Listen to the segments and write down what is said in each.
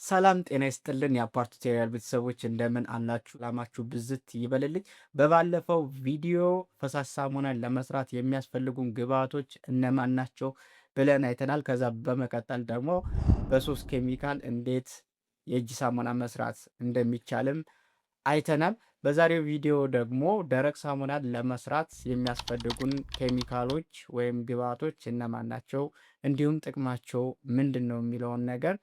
ሰላም ጤና ይስጥልን የአፓርት ቱቶሪያል ቤተሰቦች፣ እንደምን አላችሁ? ሰላማችሁ ብዝት ይበልልኝ። በባለፈው ቪዲዮ ፈሳሽ ሳሙናን ለመስራት የሚያስፈልጉን ግብአቶች እነማን ናቸው ብለን አይተናል። ከዛ በመቀጠል ደግሞ በሶስት ኬሚካል እንዴት የእጅ ሳሙና መስራት እንደሚቻልም አይተናል። በዛሬው ቪዲዮ ደግሞ ደረቅ ሳሙናን ለመስራት የሚያስፈልጉን ኬሚካሎች ወይም ግብአቶች እነማን ናቸው፣ እንዲሁም ጥቅማቸው ምንድን ነው የሚለውን ነገር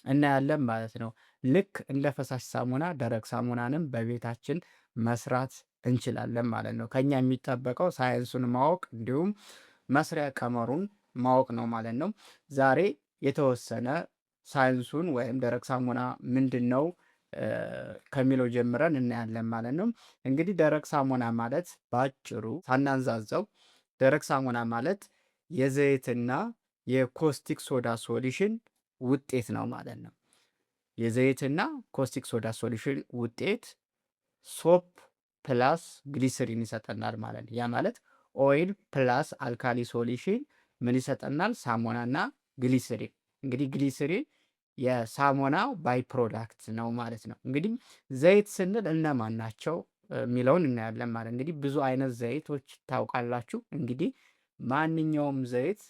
እናያለን ማለት ነው። ልክ እንደ ፈሳሽ ሳሙና ደረቅ ሳሙናንም በቤታችን መስራት እንችላለን ማለት ነው። ከኛ የሚጠበቀው ሳይንሱን ማወቅ እንዲሁም መስሪያ ቀመሩን ማወቅ ነው ማለት ነው። ዛሬ የተወሰነ ሳይንሱን ወይም ደረቅ ሳሙና ምንድን ነው ከሚለው ጀምረን እናያለን ማለት ነው። እንግዲህ ደረቅ ሳሙና ማለት በአጭሩ ሳናንዛዘው ደረቅ ሳሙና ማለት የዘይትና የ caustic soda solution ውጤት ነው ማለት ነው። የዘይትና caustic soda solution ውጤት soap plus glycerin ይሰጠናል ማለት ነው። ያ ማለት oil plus alkali solution ምን ይሰጠናል? ሳሙናና ግሊሰሪን። እንግዲህ ግሊሰሪን የሳሙና by product ነው ማለት ነው። እንግዲህ ዘይት ስንል እነማን ናቸው የሚለውን እናያለን ማለት። እንግዲህ ብዙ አይነት ዘይቶች ታውቃላችሁ። እንግዲህ ማንኛውም ዘይት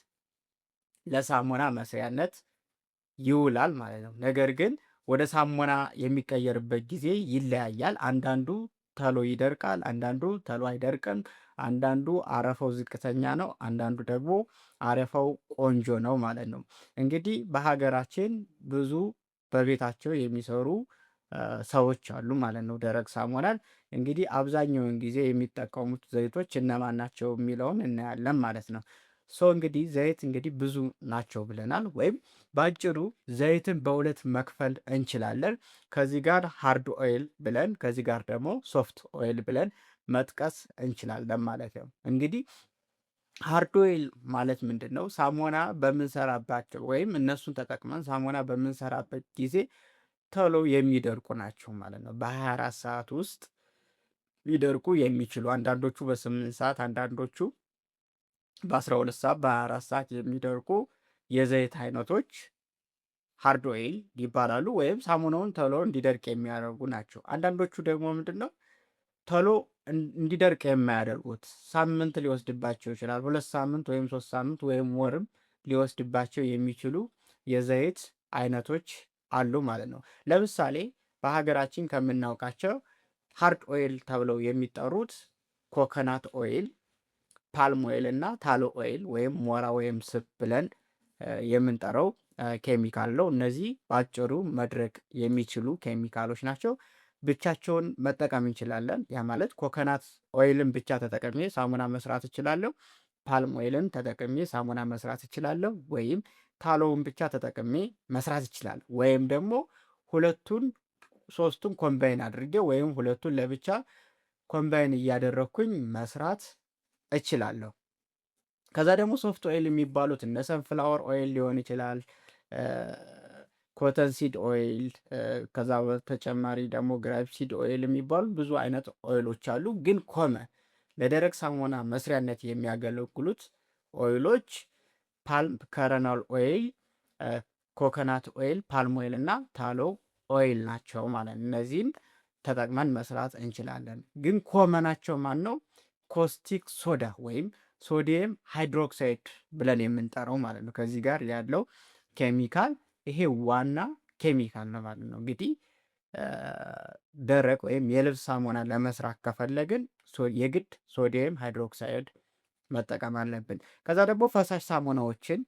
ለሳሙና መስሪያነት ይውላል ማለት ነው። ነገር ግን ወደ ሳሙና የሚቀየርበት ጊዜ ይለያያል። አንዳንዱ ተሎ ይደርቃል፣ አንዳንዱ ተሎ አይደርቅም። አንዳንዱ አረፋው ዝቅተኛ ነው፣ አንዳንዱ ደግሞ አረፋው ቆንጆ ነው ማለት ነው። እንግዲህ በሀገራችን ብዙ በቤታቸው የሚሰሩ ሰዎች አሉ ማለት ነው። ደረቅ ሳሙናን እንግዲህ አብዛኛውን ጊዜ የሚጠቀሙት ዘይቶች እነማን ናቸው የሚለውን እናያለን ማለት ነው። So እንግዲህ ዘይት እንግዲህ ብዙ ናቸው ብለናል። ወይም በአጭሩ ዘይትን በሁለት መክፈል እንችላለን። ከዚህ ጋር hard oil ብለን ከዚህ ጋር ደግሞ soft oil ብለን መጥቀስ እንችላለን ማለት ነው። እንግዲህ hard oil ማለት ምንድን ነው? ሳሙና በምንሰራባቸው ወይም እነሱን ተጠቅመን ሳሙና በምንሰራበት ጊዜ ቶሎ የሚደርቁ ናቸው ማለት ነው። በ24 ሰዓት ውስጥ ሊደርቁ የሚችሉ፣ አንዳንዶቹ በ8 ሰዓት፣ አንዳንዶቹ በ12 ሰዓት፣ በ24 ሰዓት የሚደርቁ የዘይት አይነቶች hard oil ይባላሉ። ወይም ሳሙናውን ቶሎ እንዲደርቅ የሚያደርጉ ናቸው። አንዳንዶቹ ደግሞ ምንድን ነው ቶሎ እንዲደርቅ የማያደርጉት፣ ሳምንት ሊወስድባቸው ይችላል። 2 ሳምንት ወይም 3 ሳምንት ወይም ወርም ሊወስድባቸው የሚችሉ የዘይት አይነቶች አሉ ማለት ነው። ለምሳሌ በሀገራችን ከምናውቃቸው hard oil ተብለው የሚጠሩት coconut oil፣ palm oil እና tallow oil ወይም ሞራ ወይም ስብ ብለን የምንጠራው ኬሚካል ነው። እነዚህ በአጭሩ መድረቅ የሚችሉ ኬሚካሎች ናቸው። ብቻቸውን መጠቀም እንችላለን። ያ ማለት coconut oil ን ብቻ ተጠቅሜ ሳሙና መስራት እችላለሁ። Palm oil ን ተጠቅሜ ሳሙና መስራት እችላለሁ። ወይም tallow ውን ብቻ ተጠቅሜ መስራት እችላለሁ። ወይም ደግሞ ሁለቱን ሶስቱን combine አድርጌ ወይም ሁለቱን ለብቻ combine እያደረግኩኝ መስራት እችላለሁ። ከዛ ደግሞ soft oil የሚባሉት እነ sunflower oil ሊሆን ይችላል፣ cotton seed oil፣ ከዛ በተጨማሪ ደግሞ grape seed oil የሚባሉ ብዙ አይነት oil ኦች አሉ። ግን common ለደረቅ ሳሙና መስሪያነት የሚያገለግሉት oil ኦች palm kernel oil፣ coconut oil፣ palm oil እና tallow oil ናቸው ማለት ነው። እነዚህን ተጠቅመን መስራት እንችላለን። ግን common ኣቸው ማን ነው? Caustic soda ወይም sodium hydroxide ብለን የምንጠራው ማለት ነው። ከዚህ ጋር ያለው ኬሚካል ይሄ ዋና ኬሚካል ነው ማለት ነው። እንግዲህ ደረቅ ወይም የልብስ ሳሙና ለመስራት ከፈለግን የግድ sodium hydroxide መጠቀም አለብን። ከዛ ደግሞ ፈሳሽ ሳሙናዎችን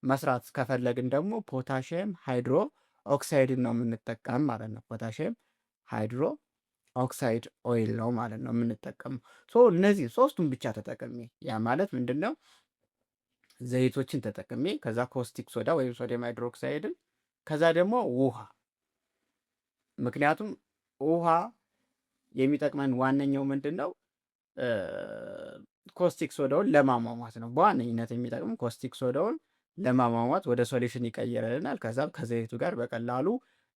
መስራት ከፈለግን ደግሞ potassium hydroxide ን ነው የምንጠቀም ማለት ነው። Potassium hydroxide oil ነው ማለት ነው የምንጠቀመው። So እነዚህ ሶስቱን ብቻ ተጠቅሜ፣ ያ ማለት ምንድን ነው? ዘይቶችን ተጠቅሜ፣ ከዛ caustic soda ወይም sodium hydroxide ን፣ ከዛ ደግሞ ውሃ። ምክንያቱም ውሃ የሚጠቅመን ዋነኛው ምንድን ነው? Caustic soda ውን ለማሟሟት ነው። በዋነኝነት የሚጠቅመው caustic soda ውን ለማሟሟት ወደ solution ይቀይርልናል። ከዛም ከዘይቱ ጋር በቀላሉ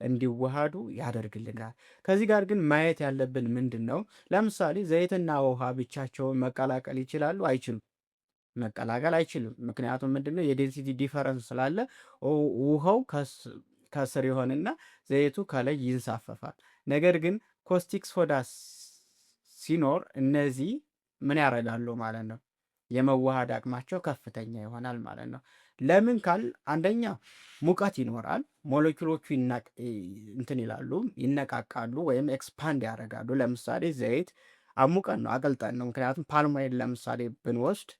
እንዲዋሃዱ ያደርግልናል። ከዚህ ጋር ግን ማየት ያለብን ምንድን ነው? ለምሳሌ ዘይትና ውሃ ብቻቸውን መቀላቀል ይችላሉ? አይችሉም። መቀላቀል አይችልም። ምክንያቱም ምንድነው? የ density difference ስላለ ውሃው ከስር ይሆንና ዘይቱ ከላይ ይንሳፈፋል። ነገር ግን caustic soda ሲኖር እነዚህ ምን ያደርጋሉ ማለት ነው? የመዋሃድ አቅማቸው ከፍተኛ ይሆናል ማለት ነው። ለምን ካል አንደኛ ሙቀት ይኖራል። ሞለኪውሎቹ እንትን ይላሉ፣ ይነቃቃሉ ወይም expand ያደርጋሉ። ለምሳሌ ዘይት አሙቀን ነው፣ አቅልጠን ነው። ምክንያቱም palm oil ለምሳሌ ብንወስድ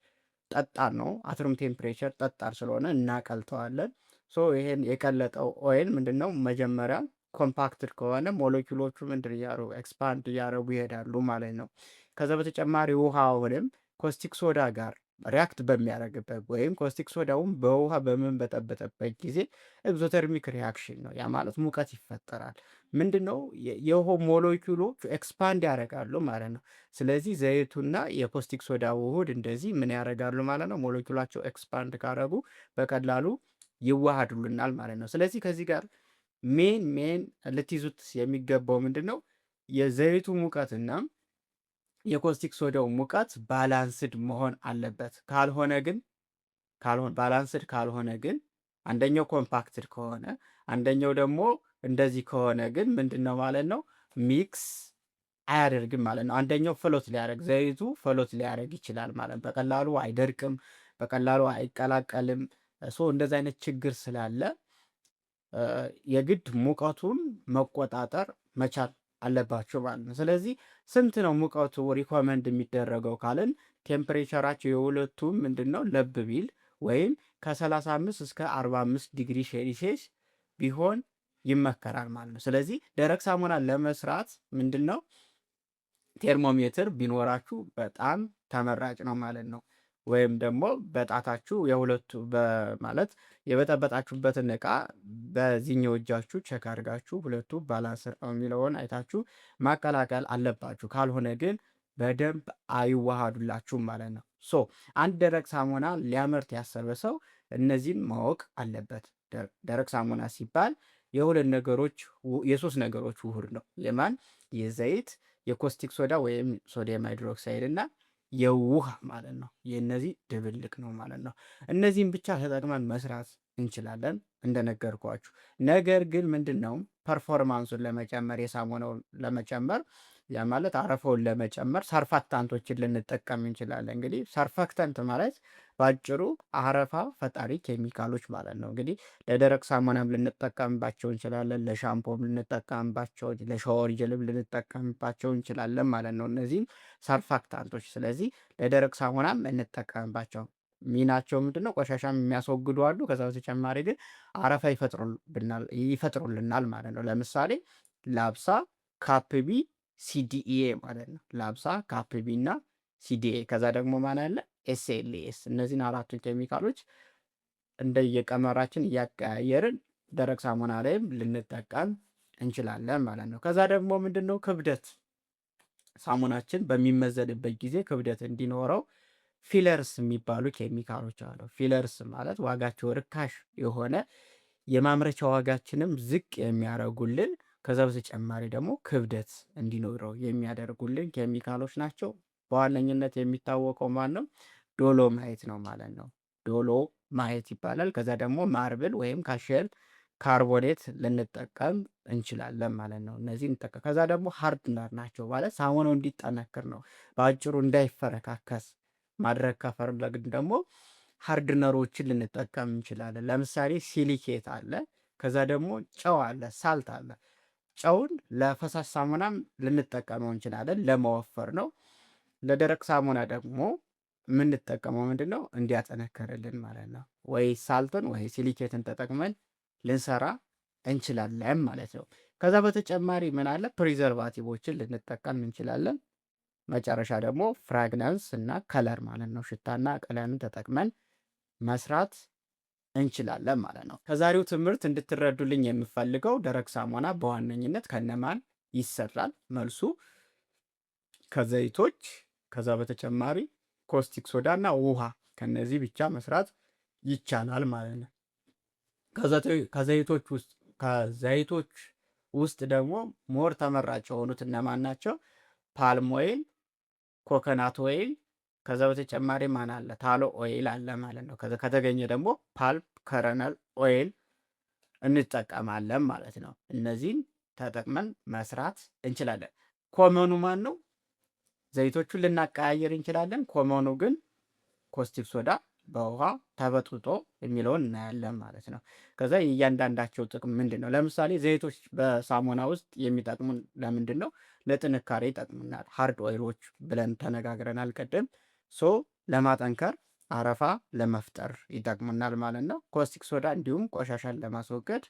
ጠጣር ነው። At room temperature ጠጣር ስለሆነ እናቀልጠዋለን። So ይሄን የቀለጠው oil ምንድነው፣ መጀመሪያ compacted ከሆነ ሞለኪውሎቹ ምንድን እያሩ expand እያደረጉ ይሄዳሉ ማለት ነው። ከዛ በተጨማሪ ውሃውንም caustic soda ጋር react በሚያደርግበት ወይም caustic soda ውን በውሃ በምንበጠበጠበት ጊዜ exothermic reaction ነው። ያ ማለት ሙቀት ይፈጠራል። ምንድን ነው፣ የውሃ ሞለኪውሎቹ expand ያደርጋሉ ማለት ነው። ስለዚህ ዘይቱና የ caustic soda ውህድ እንደዚህ ምን ያደርጋሉ ማለት ነው? ሞለኪውላቸው expand ካደረጉ በቀላሉ ይዋሃዱልናል ማለት ነው። ስለዚህ ከዚህ ጋር main ልትይዙት የሚገባው ምንድን ነው? የዘይቱ ሙቀትና የ caustic soda ው ሙቀት balanced መሆን አለበት። ካልሆነ ግን ካልሆነ balanced ካልሆነ ግን አንደኛው compacted ከሆነ፣ አንደኛው ደግሞ እንደዚህ ከሆነ ግን ምንድን ነው ማለት ነው? Mix አያደርግም ማለት ነው። አንደኛው float ሊያደርግ፣ ዘይቱ float ሊያደርግ ይችላል ማለት ነው። በቀላሉ አይደርቅም፣ በቀላሉ አይቀላቀልም። So እንደዚህ አይነት ችግር ስላለ የግድ ሙቀቱን መቆጣጠር መቻል አለባቸው ማለት ነው። ስለዚህ ስንት ነው ሙቀቱ recommend የሚደረገው ካልን temperature ኣቸው የሁለቱም ምንድን ነው፣ ለብ ቢል ወይም ከ35 እስከ 45 ዲግሪ ሴልሲየስ ቢሆን ይመከራል ማለት ነው። ስለዚህ ደረቅ ሳሙና ለመስራት ምንድን ነው፣ ቴርሞሜትር ቢኖራችሁ በጣም ተመራጭ ነው ማለት ነው። ወይም ደግሞ በጣታችሁ የሁለቱ ማለት የበጠበጣችሁበትን እቃ በዚህኛው እጃችሁ check አድርጋችሁ ሁለቱ balance ነው የሚለውን አይታችሁ ማቀላቀል አለባችሁ። ካልሆነ ግን በደንብ አይዋሃዱላችሁም ማለት ነው። So አንድ ደረቅ ሳሙና ሊያመርት ያሰበ ሰው እነዚህን ማወቅ አለበት። ደረቅ ሳሙና ሲባል የሁለት ነገሮች፣ የሶስት ነገሮች ውህድ ነው። የማን? የዘይት፣ የ caustic soda ወይም sodium hydroxide እና የውሃ ማለት ነው። የእነዚህ ድብልቅ ነው ማለት ነው። እነዚህን ብቻ ተጠቅመን መስራት እንችላለን እንደነገርኳችሁ። ነገር ግን ምንድን ነው፣ performance ኡን ለመጨመር፣ የሳሙናውን ለመጨመር፣ ያ ማለት አረፋውን ለመጨመር surfactant ኦችን ልንጠቀም እንችላለን። እንግዲህ surfactant ማለት በአጭሩ አረፋ ፈጣሪ ኬሚካሎች ማለት ነው። እንግዲህ ለደረቅ ሳሙናም ልንጠቀምባቸው እንችላለን፣ ለሻምፖም ልንጠቀምባቸው፣ ለ shower gel ም ልንጠቀምባቸው እንችላለን ማለት ነው። እነዚህም surfactant ኦች። ስለዚህ ለደረቅ ሳሙናም እንጠቀምባቸው። ሚናቸው ምንድን ነው? ቆሻሻም የሚያስወግዱ አሉ። ከዛ በተጨማሪ ግን አረፋ ይፈጥሩልናል ማለት ነው። ለምሳሌ LABSA፣ CAPB፣ CDEA ማለት ነው። LABSA፣ CAPB እና CDEA። ከዛ ደግሞ ማን አለ? SLES። እነዚህን አራቱን ኬሚካሎች እንደየቀመራችን እያቀያየርን ደረቅ ሳሙና ላይም ልንጠቀም እንችላለን ማለት ነው። ከዛ ደግሞ ምንድን ነው፣ ክብደት፣ ሳሙናችን በሚመዘንበት ጊዜ ክብደት እንዲኖረው fillers የሚባሉ ኬሚካሎች አሉ። Fillers ማለት ዋጋቸው ርካሽ የሆነ፣ የማምረቻ ዋጋችንም ዝቅ የሚያደርጉልን፣ ከዛ በተጨማሪ ደግሞ ክብደት እንዲኖረው የሚያደርጉልን ኬሚካሎች ናቸው። በዋነኝነት የሚታወቀው ማን ነው? Dolomite ነው ማለት ነው። Dolomite ይባላል። ከዛ ደግሞ marble ወይም calcium carbonate ልንጠቀም እንችላለን ማለት ነው። እነዚህ እንጠቀም። ከዛ ደግሞ hardener ናቸው፣ ማለት ሳሙናው እንዲጠነክር ነው። በአጭሩ እንዳይፈረካከስ ማድረግ ከፈለግን ደግሞ hardener ኦችን ልንጠቀም እንችላለን። ለምሳሌ silicate አለ። ከዛ ደግሞ ጨው አለ፣ salt አለ። ጨውን ለፈሳሽ ሳሙናም ልንጠቀመው እንችላለን፣ ለመወፈር ነው። ለደረቅ ሳሙና ደግሞ የምንጠቀመው ምንድን ነው? እንዲያጠነክርልን ማለት ነው። ወይ salt ን ወይ silicate ን ተጠቅመን ልንሰራ እንችላለን ማለት ነው። ከዛ በተጨማሪ ምን አለ? Preservative ኦችን ልንጠቀም እንችላለን። መጨረሻ ደግሞ fragrance እና color ማለት ነው። ሽታና ቀለምን ተጠቅመን መስራት እንችላለን ማለት ነው። ከዛሬው ትምህርት እንድትረዱልኝ የምፈልገው ደረቅ ሳሙና በዋነኝነት ከነማን ይሰራል? መልሱ ከዘይቶች፣ ከዛ በተጨማሪ caustic soda እና ውሃ፣ ከነዚህ ብቻ መስራት ይቻላል ማለት ነው። ከዘይቶች ውስጥ ደግሞ more ተመራጭ የሆኑት እነማን ናቸው? Palm oil፣ coconut oil፣ ከዛ በተጨማሪ ማን አለ? Tallow oil አለ ማለት ነው። ከተገኘ ደግሞ palm kernel oil እንጠቀማለን ማለት ነው። እነዚህን ተጠቅመን መስራት እንችላለን። Common ኑ ማን ነው? ዘይቶቹን ልናቀያየር እንችላለን። Common ኑ ግን caustic soda በውሃ ተበጥብጦ የሚለውን እናያለን ማለት ነው። ከዛ የእያንዳንዳቸው ጥቅም ምንድን ነው? ለምሳሌ ዘይቶች በሳሙና ውስጥ የሚጠቅሙን ለምንድን ነው? ለጥንካሬ ይጠቅሙናል። Hard oil ኦች ብለን ተነጋግረናል ቅድም። So ለማጠንከር፣ አረፋ ለመፍጠር ይጠቅሙናል ማለት ነው። Caustic soda እንዲሁም ቆሻሻን ለማስወገድ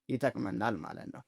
ይጠቅመናል ማለት ነው።